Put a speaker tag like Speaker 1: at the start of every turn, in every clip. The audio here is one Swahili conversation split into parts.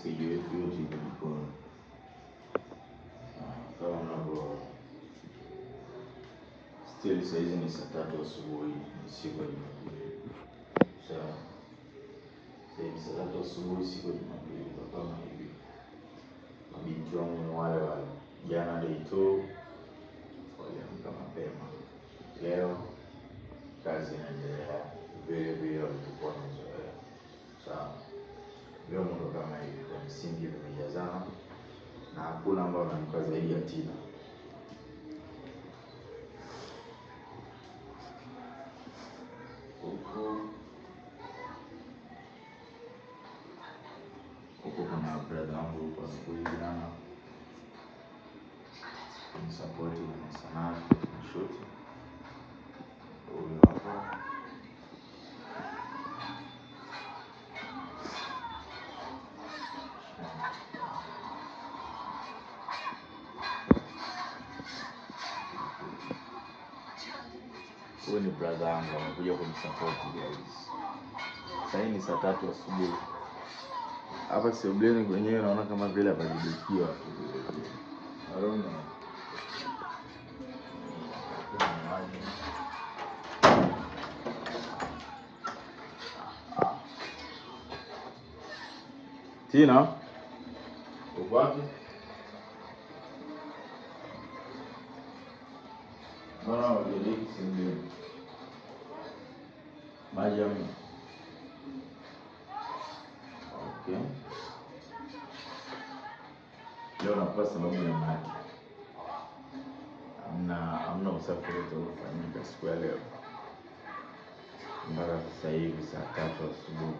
Speaker 1: Schedule yetu yote iko jikoni. Kama mnavyoona still saa hizi ni saa 3 asubuhi, ni siku ya Jumapili. Sawa. Sasa hivi saa 3 asubuhi siku ya Jumapili kwa kama hivi. Mabinti wangu ni wale wale. Jana day 2 waliamka mapema. Leo kazi inaendelea vile vile walivyokuwa wamezoea. Sawa. Vyombo ndo kama hivi kwa msingi vimejazana na hakuna ambao ameamka zaidi ya Tina. Huko kuna brother wangu yuko asubuhi jana kunisupport kwenye sanaa na shoot. Huyu hapa. Huyu ni brother wangu amekuja kunisupport guys. Sasa ni saa 3 asubuhi. Hapa sebuleni kwenyewe naona kama vile hapajibikiwa tu vile vile. I don't know. Tina, uko wapi? Mbona hujaeleki sebuleni? Maji hamna. Okay. Leo nakupa sababu ya maji. Hamna usafi wote uliofanyika siku ya leo. Mpaka sasa hivi saa 3 asubuhi.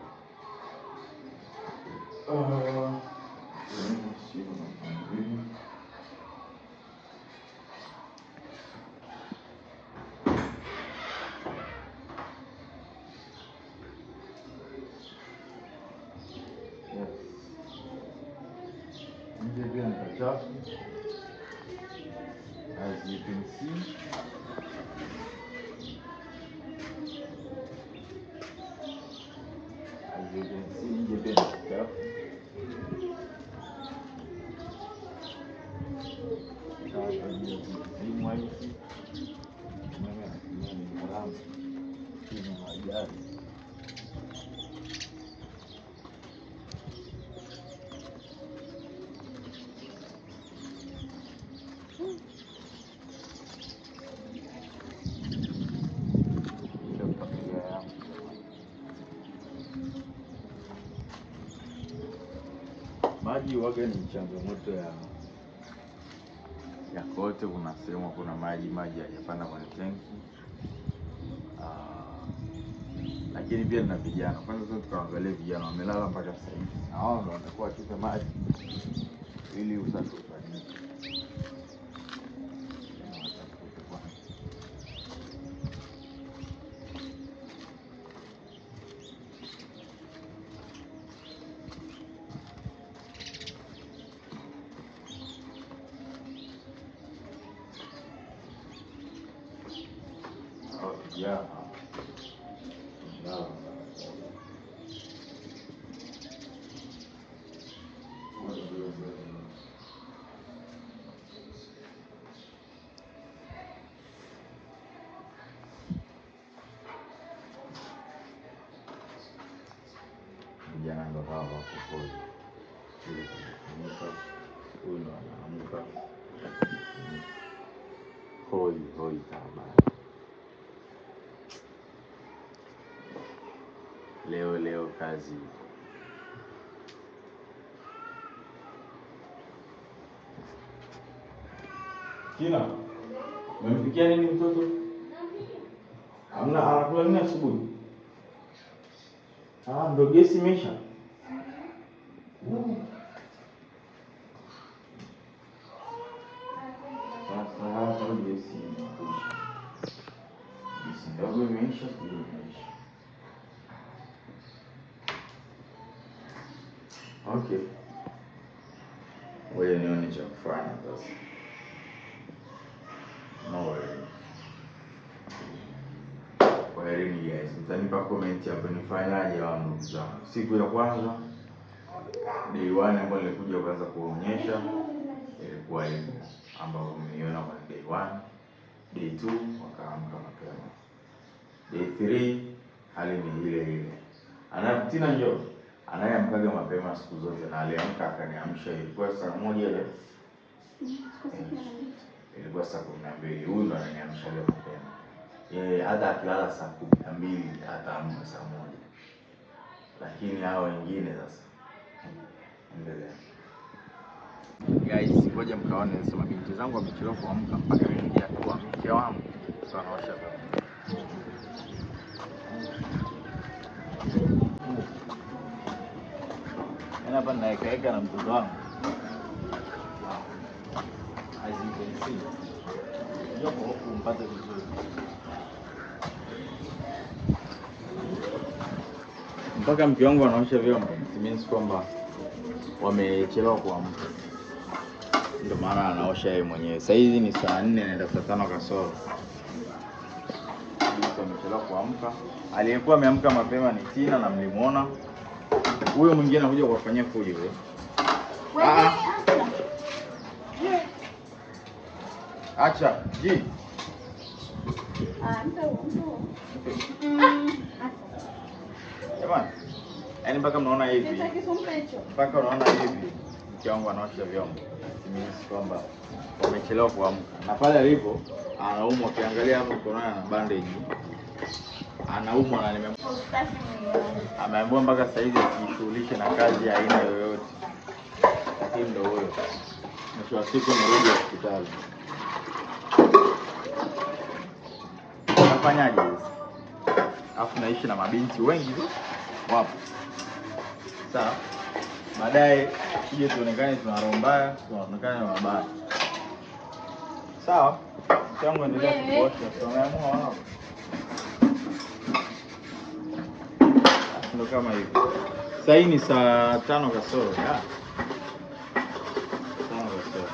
Speaker 1: Nje pia ni pachafu. As you can see. As you can see, nje pia ni pachafu. Kuzimwa hizi. Umeme natumia ni gharama. Hii ni magari. Maji waga ni changamoto ya kote. Kuna sehemu kuna maji hayajapanda kwenye tenki. Lakini pia na vijana. Kwanza sasa tukaangalia vijana wamelala mpaka sasa hivi. Na wao ndio watakuwa wachote maji ili usafi ufanyike. Yeah. No. Vijana ndo hawa wako hoi. Ili kujifunika. Huyu ndo anaamka. Hoi hoi taabani. Leo kazi. Tina, umempikia nini mtoto? Hamna, anakula nini asubuhi? Ndo gesi imeisha. Sasa hapa gesi imekwisha. Gesi ndogo imeisha, kubwa imeisha. Okay. Ngoja nione cha kufanya sasa. No worries. Kwaherini guys, mtanipa comment hapo nifanyaje wa ndugu zangu. Siku ya kwanza Day 1 ambayo nilikuja kuanza kuonyesha ilikuwa hivyo ambavyo mmeiona kwa day 1. Day 2 wakaamka mapema. Day 3 hali ni ile ile. Tina njoo, anayeamkaga mapema siku zote na aliamka akaniamsha, ilikuwa saa 1 ile, ilikuwa saa 12. Huyu ndo ananiamshaga mapema. Yeye hata akilala saa 12 ataamka saa 1, lakini hao wengine sasa. Endelea. Guys, ngoja mkaone sasa mabinti zangu wamechelewa kuamka mpaka imefikia hatua mke wangu sasa anaosha vyombo. Yaani hapa ninaekaeka na mtoto wangu. As you can see. Jopo huku mpate vizuri. Mpaka mke wangu anaosha vyombo, it means kwamba wamechelewa kuamka. Ndio maana anaosha yeye mwenyewe. Sasa hizi ni saa 4 naenda saa 5 kasoro. Wamechelewa kuamka. Aliyekuwa ameamka mapema ni Tina na mlimuona. Huyo mwingine anakuja kuwafanyia fujo yule. Acha, ji. Jamani. Yaani mpaka mnaona hivi. Mpaka unaona hivi mke wangu anaosha vyombo. It means kwamba wamechelewa kuamka. Na pale alipo anaumwa, ukiangalia hapo mkononi ana bandage. Anaumwa na ameambiwa mpaka sasa hivi asijishughulishe na kazi ya aina yoyote. Lakini ndio huyo. Mwisho wa siku nirudi hospitali. Unafanyaje sasa? Alafu naishi na mabinti wengi tu wapo. Sawa. Baadaye tuje tuonekane tuna roho mbaya, tuonekane mabaya. Sawa. Mke wangu endelea kuosha, tumeamua wao. Ndio kama hivyo. Sasa hii ni saa 5 kasoro. 5 kasoro.